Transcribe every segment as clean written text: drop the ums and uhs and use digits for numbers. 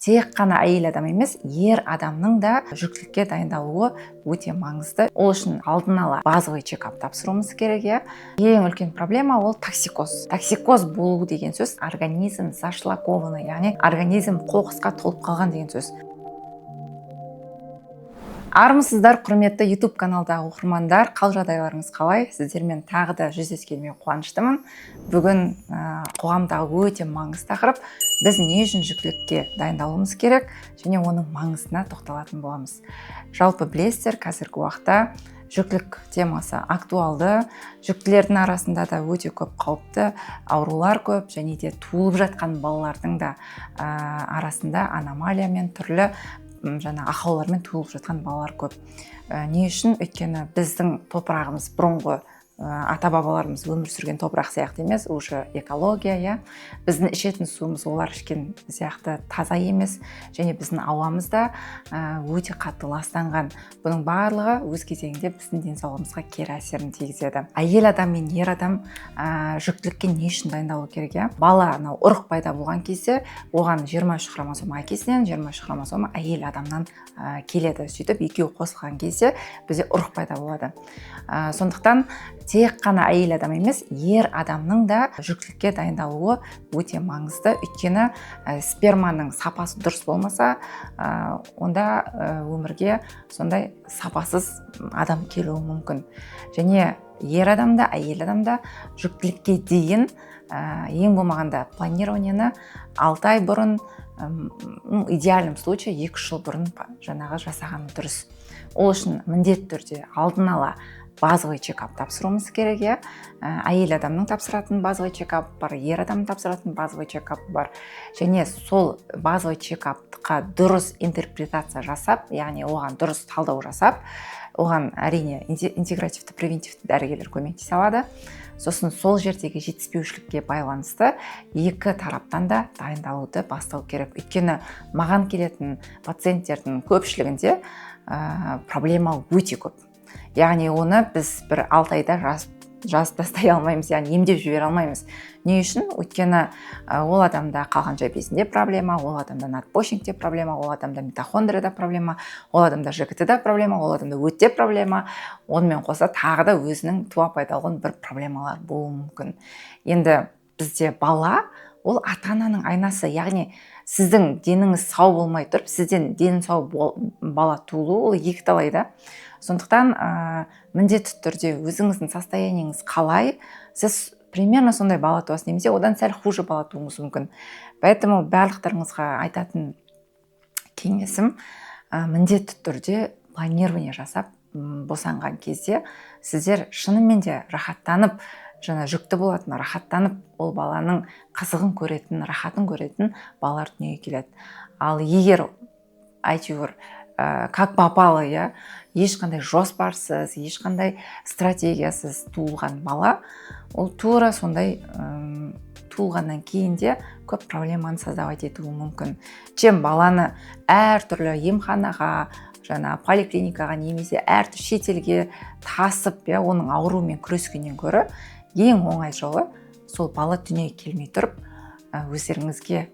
Тек қана әйел адам емес, ер адамның да жүктілікке дайындалуы өте маңызды. Ол үшін алдын ала базовый чекап тапсыруымыз керек, иә. Ең үлкен проблема ол токсикоз. Токсикоз болу деген сөз – организм зашлакованный, яғни организм қоқысқа толып қалған деген сөз. Армысыздар, құрметті YouTube каналдағы оқырмандар! Қал жағдайларыңыз қалай? Сіздермен тағы да жүздескеніме қуаныштымын. Бүгін қоғамдағы өте маңызды тақырып – біз не үшін жүктілікке дайындалуымыз керек және оның маңызына тоқталатын боламыз. Жалпы, білесіздер, қазіргі уақытта жүктілік темасы актуалды. Жүктілердің арасында да өте көп қауіпті аурулар көп және де туылып жатқан балалардың да арасында аномалиямен, түрлі жаңа ақаулармен туылып жатқан балалар көп. Не үшін? Өйткені біздің топырағымыз бұрынғы ата бабаларымыз өмір сүрген топырақ сияқты емес, уже экология, иә. Біздің ішетін суымыз олар ішкен сияқты таза емес және біздің ауамыз да өте қатты ластанған. Бұның барлығы өз кезегінде біздің денсаулығымызға кері әсерін тигізеді. Әйел адам мен ер адам жүктілікке не үшін дайындалу керек, иә? Бала, анау ұрық пайда болған кезде, оған 23 хромосома әкесінен, 23 хромосома әйел адамнан келеді. Сөйтіп екеуі қосылған кезде бізде ұрық пайда болады. Сондықтан тек қана әйел адам емес, ер адамның да жүктілікке дайындалуы өте маңызды. Өйткені сперманың сапасы дұрыс болмаса, онда өмірге сондай сапасыз адам келуі мүмкін. Және ер адам да, әйел адам да жүктілікке дейін ең болмағанда планированиені 6 ай бұрын, ну, идеальном случае 2-3 жыл бұрын жаңағы жасағаны дұрыс. Ол үшін міндетті түрде алдын ала базовый чекап тапсыруымыз керек, иә. Әйел адамның тапсыратын базовый чекап бар, ер адамның тапсыратын базовый чекап бар. Және сол базовый чекапқа дұрыс интерпретация жасап, яғни оған дұрыс талдау жасап, оған, әрине, интегративті, превентивті дәрігерлер көмектесе алады. Сосын сол жердегі жетіспеушілікке байланысты екі тараптан да дайындалуды бастау керек. Өйткені маған келетін пациенттердің көпшілігінде проблема өте көп, яғни оны біз бір 6 айда жазып тастай алмаймыз, яғни емдеп жібере алмаймыз. Не үшін? Өйткені ол адамда қалқанша безінде проблема, ол адамда надпочечникте проблема, ол адамда митохондрияда проблема, ол адамда ЖКТ да проблема, ол адамда өтте проблема, онымен қоса тағы да өзінің туа пайда болған бір проблемалар болуы мүмкін. Енді бізде бала ол ата ананың айнасы, яғни сіздің деніңіз сау болмай тұрып, сізден дені сау бала туылу ол екіталай да. Сондықтан міндетті түрде өзіңіздің состояниеңіз қалай, сіз примерно сондай бала туасыз немесе одан сәл хуже бала тууыңыз мүмкін. Поэтому барлықтарыңызға айтатын кеңесім: міндетті түрде планирование жасап босанған кезде сіздер шынымен де рахаттанып, жаңа жүкті болатын, рахаттанып, ол баланың қызығын көретін, рахатын көретін балалар дүниеге келеді. Ал егер әйтеуір как попало, иә, ешқандай жоспарсыз, ешқандай стратегиясыз туылған бала, ол тура сондай туылғаннан кейін де көп проблеманы создавать етуі мүмкін, чем баланы әртүрлі емханаға, жаңа поликлиникаға немесе әртүрлі шетелге тасып, иә, оның ауруымен күрескеннен гөрі, ең оңай жолы сол бала дүниеге келмей тұрып, өздеріңізге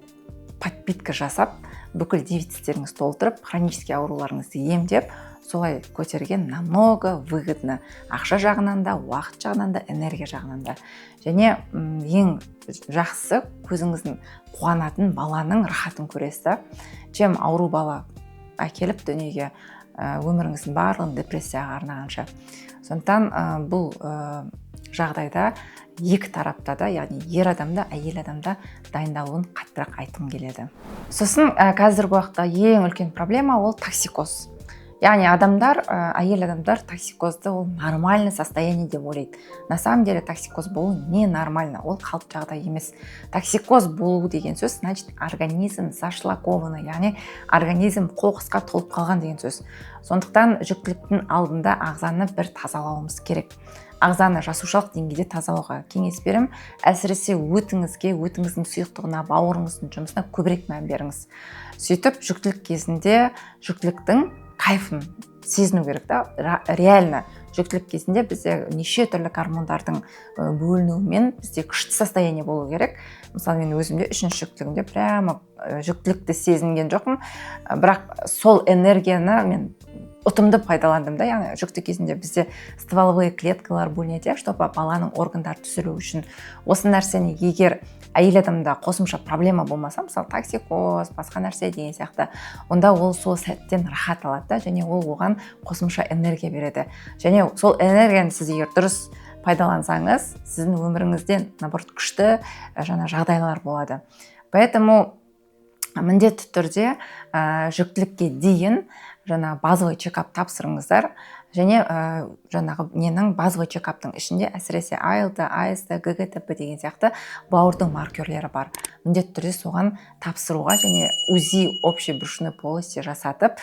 подпитка жасап, бүкіл дефициттеріңізді толтырып, хронический ауруларыңызды емдеп, солай көтерген намного выгодно ақша жағынан да, уақыт жағынан да, энергия жағынан да. Және ең жақсысы, көзіңіздің қуанатын баланың рахатын көресіз да, чем ауру бала әкеліп дүниеге, өміріңіздің барлығын депрессияға арнағанша. Сондықтан бұл жағдайда екі тарапта да, яғни ер адам да, әйел адам да дайындалуын қаттырақ айтқым келеді. Сосын қазіргі уақытта ең үлкен проблема ол токсикоз. Яғни адамдар, әйел адамдар токсикозды ол нормальный состояние деп ойлайды. На самом деле токсикоз болу не нормально, ол қалыпты жағдай емес. Токсикоз болу деген сөз – значит, организм зашлакованный, яғни организм қоқысқа толып қалған деген сөз. Сондықтан жүктіліктің алдында ағзаны бір тазалауымыз керек. Ағзаны жасушалық деңгейде тазалауға кеңес беремін. Әсіресе өтіңізге, өтіңіздің сұйықтығына, бауырыңыздың жұмысына көбірек мән беріңіз. Сөйтіп жүктілік кезінде жүктіліктің кайфын сезіну керек та. Реально Жүктілік кезінде бізде неше түрлі гормондардың бөлінуімен бізде күшті состояние болу керек. Мысалы, мен өзімде үшінші жүктілігімде прямо жүктілікті сезінген жоқпын, бірақ сол энергияны мен ұтымды пайдаландым да. Яғни жүкті кезінде бізде стволовые клеткалар бөлінеді, иә, чтобы баланың органдары түзілу үшін. Осы нәрсені, егер әйел адамда қосымша проблема болмаса, мысалы, токсикоз, басқа нәрсе деген сияқты, онда ол сол сәттен рахат алады да, және ол оған қосымша энергия береді. Және сол энергияны сіз егер дұрыс пайдалансаңыз, сіздің өміріңізде, наоборот, күшті жаңа жағдайлар болады. Поэтому міндетті түрде жүктілікке дейін жаңа базовый чекап тапсырыңыздар. Және жаңағы ненің, базовый чекаптың ішінде әсіресе АЛТ, АСТ, ГГТП деген сияқты бауырдың маркерлері бар. Міндетті түрде соған тапсыруға және УЗИ общей брюшной полости жасатып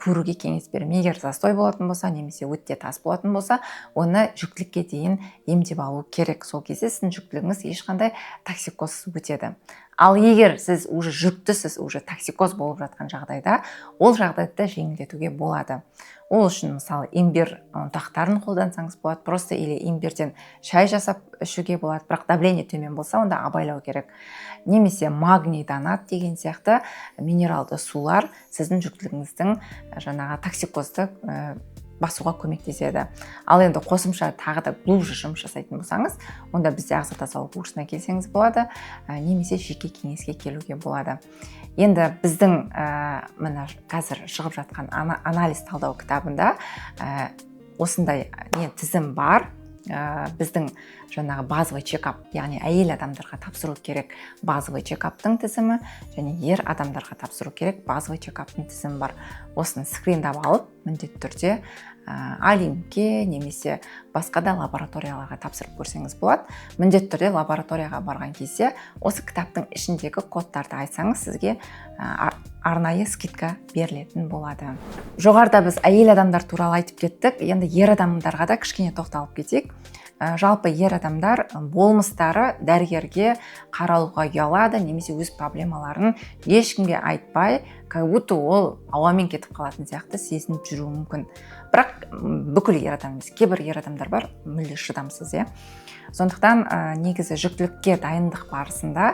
көруге кеңес беремін. Егер застой болатын болса немесе өтте тас болатын болса, оны жүктілікке дейін емдеп алу керек. Сол кезде сіздің жүктілігіңіз ешқандай токсикозсыз өтеді. Ал егер сіз уже жүктісіз, уже токсикоз болып жатқан жағдайда, ол жағдайды жеңілдетуге болады. Ол үшін, мысалы, имбирь ұнтақтарын қолдансаңыз болады просто или имбирден шай жасап ішуге болады, бірақ давление төмен болса, онда абайлау керек. Немесе магний данат деген сияқты минералды сулар сіздің жүктілігіңіздің жаңағы токсикозды басуға көмектеседі. Ал енді қосымша тағы да глубже жұмыс жасайтын болсаңыз, онда бізде ағза тазалау курсына келсеңіз болады немесе жеке кеңеске келуге болады. Енді біздің мына қазір шығып жатқан анализ талдау кітабында осындай не тізім бар. Біздің жаңағы базовый чекап, яғни әйел адамдарға тапсыру керек базовый чекаптың тізімі және ер адамдарға тапсыру керек базовый чекаптың тізімі бар. Осыны скриндап алып, міндетті түрде Олимпке немесе басқа да лабораторияларға тапсырып көрсеңіз болады. Міндетті түрде лабораторияға барған кезде осы кітаптың ішіндегі кодтарды айтсаңыз, сізге арнайы скидка берілетін болады. Жоғарыда біз әйел адамдар туралы айтып кеттік, енді ер адамдарға да кішкене тоқталып кетейік. Жалпы ер адамдар болмыстары дәрігерге қаралуға ұялады немесе өз проблемаларын ешкімге айтпай, как будто ол ауамен кетіп қалатын сияқты сезініп жүруі мүмкін. Бірақ бүкіл ер адам емес, кейбір ер адамдар бар мүлде шыдамсыз, иә. Сондықтан негізі жүктілікке дайындық барысында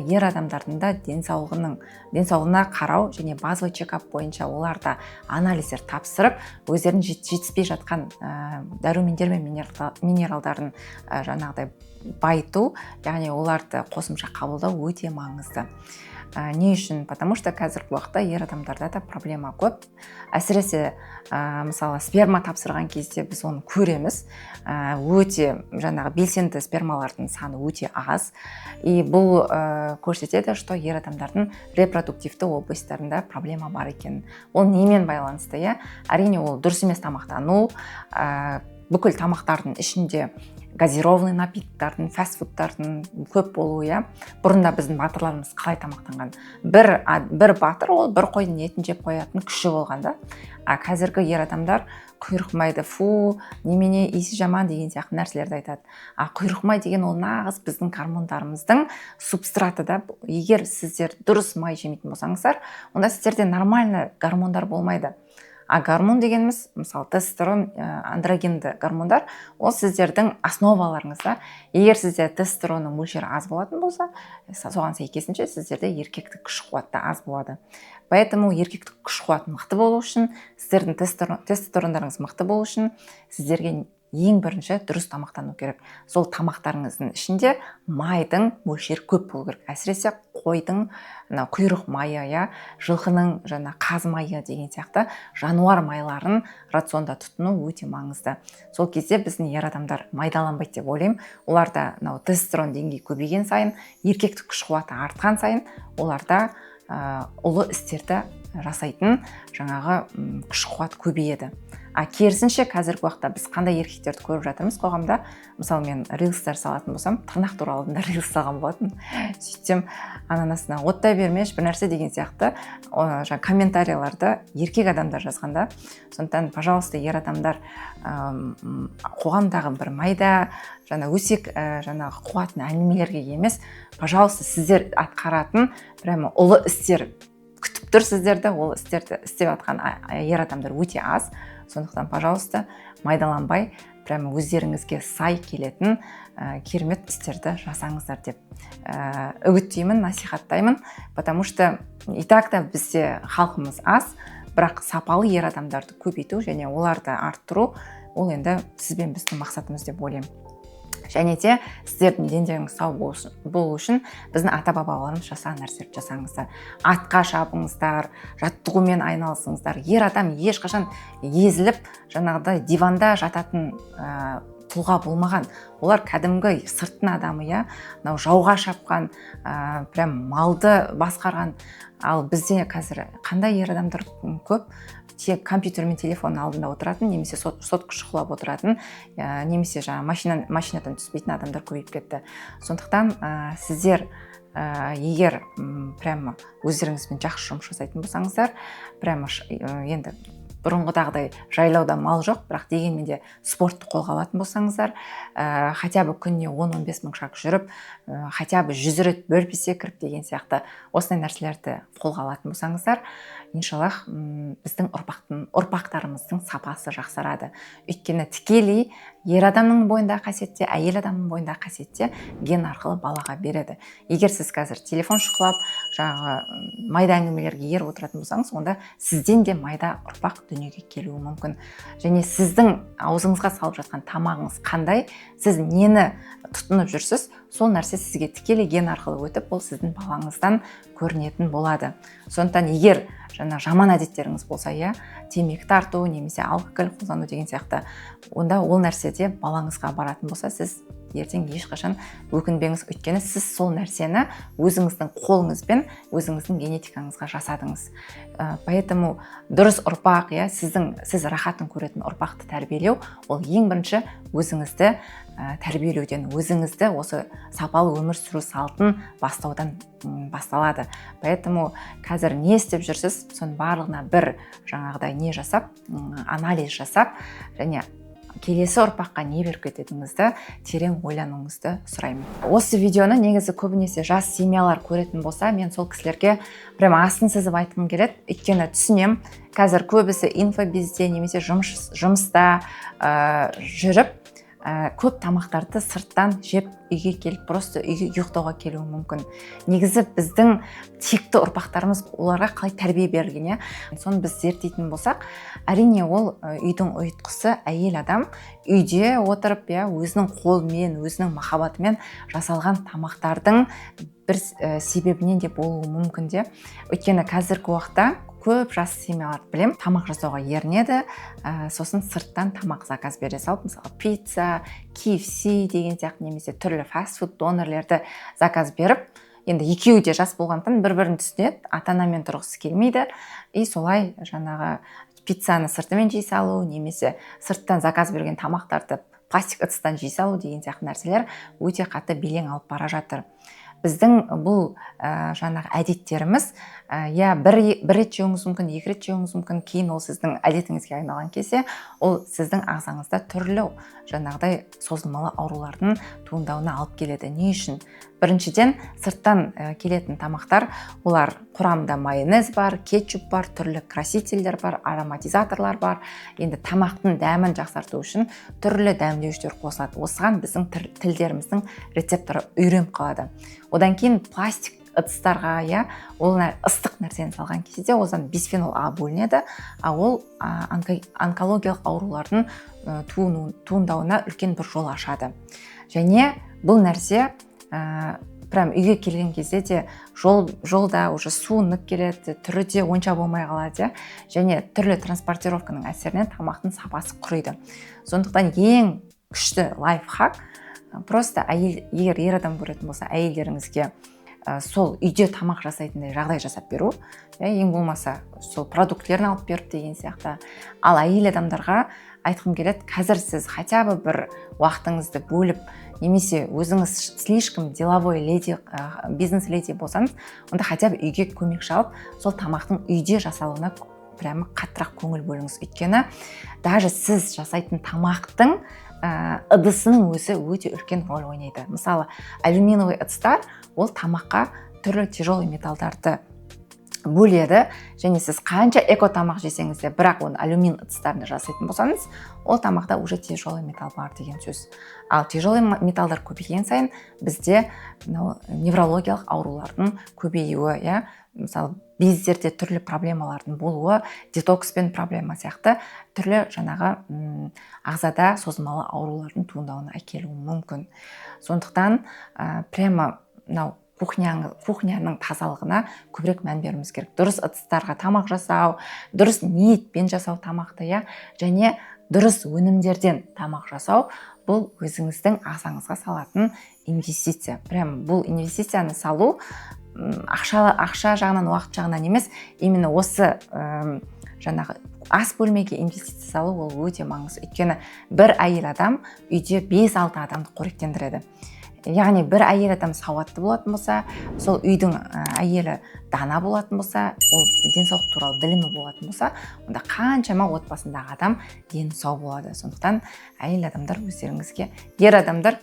ер адамдардың да денсаулығына қарау және базовый чекап бойынша олар да анализдер тапсырып, өздерінің жетіспей жатқан дәрумендер мен минералдарын жаңағыдай байыту, яғни оларды қосымша қабылдау өте маңызды. Не үшін? Потому что қазіргі уақытта ер адамдарда да проблема көп. Әсіресе мысалы, сперма тапсырған кезде біз оны көреміз, өте жаңағы белсенді спермалардың саны өте аз. И бұл көрсетеді, что ер адамдардың репродуктивті областьтарында проблема бар екенін. Ол немен байланысты, иә? Әрине, ол дұрыс емес тамақтану, бүкіл тамақтардың ішінде газированный напитоктардың, фастфудтардың көп болуы, иә. Бұрында біздің батырларымыз қалай тамақтанған? Бір батыр ол бір қойдың етін жеп қоятын күші болған да. А қазіргі ер адамдар құйрық майды «фу, немене, иісі жаман» деген сияқты нәрселерді айтады. А құйрық май деген ол нағыз біздің гормондарымыздың субстраты да. Егер сіздер дұрыс май жемейтін болсаңыздар, онда сіздерде нормально гормондар болмайды. А гормон дегеніміз, мысалы, тестостерон, андрогенді гормондар, ол сіздердің основаларыңыз да. Егер сізде тестостеронның мөлшері аз болатын болса, соған сәйкесінше сіздерде еркектік күш қуат та аз болады. Поэтому еркектік күш қуат мықты болу үшін, сіздердің тестостерондарыңыз мықты болу үшін, сіздерге ең бірінші дұрыс тамақтану керек. Сол тамақтарыңыздың ішінде майдың мөлшері көп болу керек. Әсіресе қойдың мына құйрық майы, иә, жылқының жаңа қаз майы деген сияқты жануар майларын рационда тұтыну өте маңызды. Сол кезде біздің ер адамдар майдаланбайды деп ойлаймын. Оларда мынау тестостерон деңгейі көбейген сайын, еркектік күш қуаты артқан сайын, оларда ұлы істерді жасайтын жаңағы күш қуат көбейеді. А керісінше, қазіргі уақытта біз қандай еркектерді көріп жатырмыз қоғамда? Мысалы, мен рилстар салатын болсам, тырнақ туралы да рилс салған болатын. Сөйтсем, ананасына оттай бермеші, бір нәрсе деген сияқты жаңа комментарийларды еркек адамдар жазған да. Сондықтан, пожалуйста, ер адамдар, қоғамдағы бір майда жаңа өсек, жаңағы қуатын әңгімелерге емес, пожалуйста, сіздер атқаратын прямо ұлы істер күтіп Күтіп тұр сіздерді. Ол істерді істеп жатқан ер адамдар өте аз. Сондықтан, пожалуйста, майдаланбай, прямо өздеріңізге сай келетін керемет істерді жасаңыздар деп үгіттеймін, насихаттаймын, потому что и так та бізде халқымыз аз, бірақ сапалы ер адамдарды көбейту және оларды арттыру, ол енді сіз бен біздің мақсатымыз деп ойлаймын. Және де сіздердің дендеріңіз сау болу үшін біздің ата бабаларымыз жасаған нәрселерді жасаңыздар: атқа шабыңыздар, жаттығумен айналысыңыздар. Ер адам ешқашан езіліп, жаңағыдай диванда жататын тұлға болмаған. Олар кәдімгі сырттың адамы, иә, мынау жауға шапқан, прям малды басқарған. Ал бізде қазір қандай ер адамдар көп? Тек компьютер мен телефонның алдында отыратын немесе сотка шұқылап отыратын, немесе жаңағы машинадан түспейтін адамдар көбейіп кетті. Сондықтан сіздер егер прямо өздеріңізбен жақсы жұмыс жасайтын болсаңыздар, прямо енді бұрынғыдағыдай жайлауда мал жоқ, бірақ дегенмен де спортты қолға алатын болсаңыздар, хотя бы күніне 10-15 мың шаг жүріп, хотя бы 100 рет бөрпе секіріп деген сияқты осындай нәрселерді қолға алатын болсаңыздар, иншаллах, біздің ұрпақтарымыздың сапасы жақсарады. Өйткені тікелей ер адамның бойындағы қасиет те, әйел адамның бойындағы қасиет те ген арқылы балаға береді. Егер сіз қазір телефон шұқылап, жаңағы майда әңгімелерге еріп отыратын болсаңыз, онда сізден де майда ұрпақ дүниеге келуі мүмкін. Және сіздің аузыңызға салып жатқан тамағыңыз қандай, сіз нені тұтынып жүрсіз, сол нәрсе сізге тікелей ген арқылы өтіп, ол сіздің балаңыздан көрінетін болады. Сондықтан егер жаңа жаман әдеттеріңіз болса, иә, темекі тарту немесе алкоголь қолдану деген сияқты, онда ол нәрсе де балаңызға баратын болса, сіз ертең ешқашан өкінбеңіз. Өйткені сіз сол нәрсені өзіңіздің қолыңызбен өзіңіздің генетикаңызға жасадыңыз. Поэтому дұрыс ұрпақ, иә, сіз рахатын көретін ұрпақты тәрбиелеу, ол ең бірінші өзіңізді тәрбиелеуден, өзіңізді осы сапалы өмір сүру салтын бастаудан басталады. Поэтому қазір не істеп жүрсіз, соның барлығына бір жаңағыдай не жасап, анализ жасап және келесі ұрпаққа не беріп кететініңізді терең ойлануыңызды сұраймын. Осы видеоны негізі көбінесе жас семьялар көретін болса, мен сол кісілерге прямо астын сызып айтқым келеді. Өйткені түсінемін, қазір көбісі инфобизде немесе жұмыста жүріп, көп тамақтарды сырттан жеп, үйге келіп, просто үйге ұйықтауға келуі мүмкін. Негізі біздің текті ұрпақтарымыз, оларға қалай тәрбие берілген, иә, соны біз зерттейтін болсақ, әрине, ол үйдің ұйытқысы әйел адам үйде отырып, иә, өзінің қолымен, өзінің махаббатымен жасалған тамақтардың бір себебінен де болуы мүмкін де. Өйткені қазіргі уақытта көп жас семьяларды білемін, тамақ жасауға ерінеді, сосын сырттан тамақ заказ бере салып, мысалы, пицца, KFC деген сияқты немесе түрлі фастфуд донерлерді заказ беріп, енді екеуі де жас болғандықтан, бір бірін түсінеді, ата анамен тұрғысы келмейді. И солай жаңағы пиццаны сыртымен жей салу немесе сырттан заказ берген тамақтарды пластик ыдыстан жей салу деген сияқты нәрселер өте қатты белең алып бара жатыр. Біздің бұл жаңағы әдеттеріміз, иә, бір рет жеуіңіз мүмкін, екі рет жеуіңіз мүмкін, кейін ол сіздің әдетіңізге айналған кезде, ол сіздің ағзаңызда түрлі жаңағыдай созылмалы аурулардың туындауына алып келеді. Не үшін? Біріншіден, сырттан келетін тамақтар, олар құрамында майонез бар, кетчуп бар, түрлі красительдер бар, ароматизаторлар бар. Енді тамақтың дәмін жақсарту үшін түрлі дәмдеуіштер қосылады. Осыған біздің тілдеріміздің рецепторы үйреніп қалады. Одан кейін пластик ыдыстарға, иә, ол ыстық нәрсені салған кезде одан бисфенол А бөлінеді, а ол онкологиялық аурулардың туындауына үлкен бір жол ашады. Және бұл нәрсе прям үйге келген кезде де жолда уже суынып келеді, түрі де онша болмай қалады, иә, және түрлі транспортировканың әсерінен тамақтың сапасы құриды. Сондықтан ең күшті лайфхак: просто әйел, егер ер адам көретін болса, әйелдеріңізге сол үйде тамақ жасайтындай жағдай жасап беру, иә, ең болмаса сол продуктілерін алып беріп деген сияқты. Ал әйел адамдарға айтқым келеді: қазір сіз хотя бы бір уақытыңызды бөліп немесе өзіңіз слишком деловой леди, бизнес леди болсаңыз, онда хотя бы үйге көмекші алып, сол тамақтың үйде жасалуына прямо қаттырақ көңіл бөліңіз. Өйткені даже сіз жасайтын тамақтың ыдысының өзі өте үлкен роль ойнайды. Мысалы, алюминиевый ыдыстар, ол тамаққа түрлі тяжелый металдарды Бөледі. Және сіз қанша эко тамақ жесеңіз де, бірақ оны алюмин ыдыстарында жасайтын болсаңыз, ол тамақта уже тяжелый металл бар деген сөз. Ал тяжелый металлдар көбейген сайын бізде мынау неврологиялық аурулардың көбеюі, иә, мысалы, бездерде түрлі проблемалардың болуы, детокспен проблема сияқты түрлі жаңағы ағзада созылмалы аурулардың туындауына әкелуі мүмкін. Сондықтан прямо мынау кухняның тазалығына көбірек мән беруіміз керек. Дұрыс ыдыстарға тамақ жасау, дұрыс ниетпен жасау тамақты, иә, және дұрыс өнімдерден тамақ жасау — бұл өзіңіздің ағзаңызға салатын инвестиция. Прям бұл инвестицияны салу ақша жағынан, уақыт жағынан емес, именно осы жаңағы ас бөлмеге инвестиция салу, ол өте маңызды. Өйткені бір әйел адам үйде 5-6 адамды қоректендіреді. Яғни бір әйел адам сауатты болатын болса, сол үйдің әйелі дана болатын болса, ол денсаулық туралы білімі болатын болса, онда қаншама отбасындағы адам дені сау болады. Сондықтан, әйел адамдар, өздеріңізге, ер адамдар,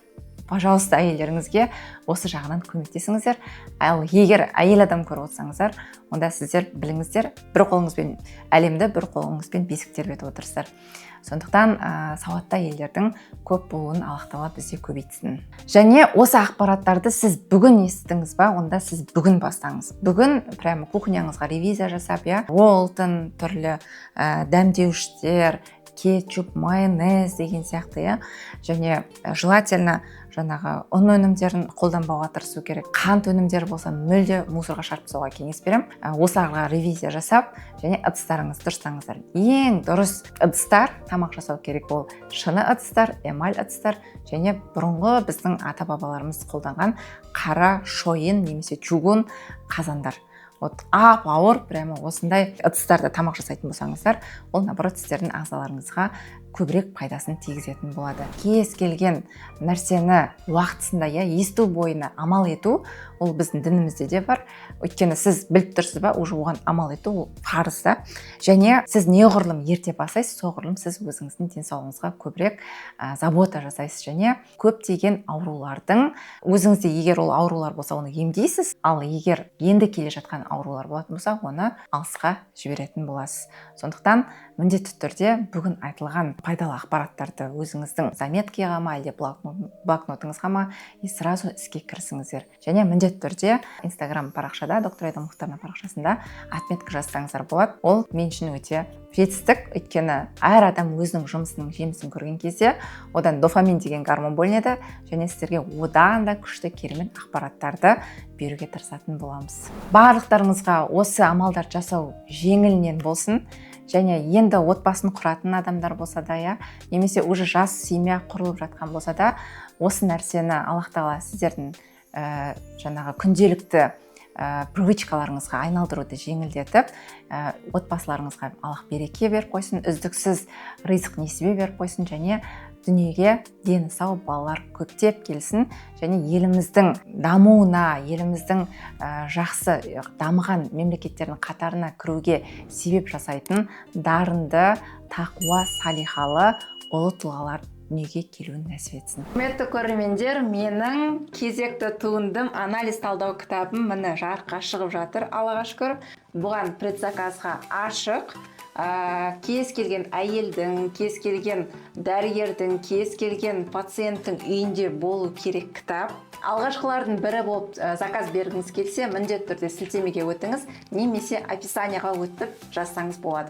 пожалуйста, әйелдеріңізге осы жағынан көмектесіңіздер. Ал егер әйел адам көріп отырсаңыздар, онда сіздер біліңіздер, бір қолыңызбен әлемді, бір қолыңызбен бесік тербетіп отырсыздар. Сондықтан сауатты әйелдердің көп болуын Аллах Тағала бізде көбейтсін. Және осы ақпараттарды сіз бүгін естідіңіз ба, онда сіз бүгін бастаңыз. Бүгін прямо кухняңызға ревизия жасап, иә, Ролтон, түрлі дәмдеуіштер, кетчуп, майонез деген сияқты, иә, және желательно жаңағы ұн өнімдерін қолданбауға тырысу керек. Қант өнімдері болса, мүлде мусорға шығарып тастауға кеңес беремін. Осыларға ревизия жасап және ыдыстарыңызды дұрыстаңыздар. Ең дұрыс ыдыстар тамақ жасау керек, ол шыны ыдыстар, эмаль ыдыстар және бұрынғы біздің ата бабаларымыз қолданған қара шойын немесе чугун қазандар. Вот ап ауыр прямо осындай ыдыстарда тамақ жасайтын болсаңыздар, ол, наоборот, сіздердің ағзаларыңызға көбірек пайдасын тигізетін болады. Кез келген нәрсені уақытысында, иә, есту бойына амал ету, ол біздің дінімізде де бар. Өйткені сіз біліп тұрсыз ба, уже оған амал ету ол парыз да. Және сіз неғұрлым ерте бастайсыз, соғұрлым сіз өзіңіздің денсаулығыңызға көбірек забота жасайсыз және көптеген аурулардың, өзіңізде егер ол аурулар болса, оны емдейсіз, ал егер енді келе жатқан аурулар болатын болса, оны алысқа жіберетін боласыз. Сондықтан міндетті түрде бүгін айтылған пайдалы ақпараттарды өзіңіздің заметкаға ма, әлде блокнотыңызға ма, и сразу іске кірісіңіздер. Және міндетті түрде Инстаграм парақшада, доктор Айда Мұхтарна парақшасында отметка жазсаңыздар болады. Ол мен үшін өте жетістік, өйткені әр адам өзінің жұмысының жемісін көрген кезде одан дофамин деген гормон бөлінеді және сіздерге одан да күшті, керемет ақпараттарды беруге тырысатын боламыз. Барлықтарыңызға осы амалдарды жасау жеңілінен болсын. Және енді отбасын құратын адамдар болса да, иә, немесе уже жас семья құрылып жатқан болса да, осы нәрсені Аллах Тағала сіздердің жаңағы күнделікті привычкаларыңызға айналдыруды жеңілдетіп, отбасыларыңызға Аллах береке беріп қойсын, үздіксіз ризық несібе беріп қойсын және дүниеге дені сау балалар көптеп келсін. Және еліміздің дамуына, еліміздің жақсы дамыған мемлекеттердің қатарына кіруге себеп жасайтын дарынды, тақуа, салихалы ұлы тұлғалар дүниеге келуін нәсіп етсін. Құрметті көрермендер, менің кезекті туындым, анализ талдау кітабым, міне, жарыққа шығып жатыр, Аллаға шүкір. Бұған предзаказға ашық. Кез келген әйелдің, кез келген дәрігердің, кез келген пациенттің үйінде болу керек кітап. Алғашқылардың бірі болып заказ бергіңіз келсе, міндетті түрде сілтемеге өтіңіз немесе описанияға өтіп жазсаңыз болады.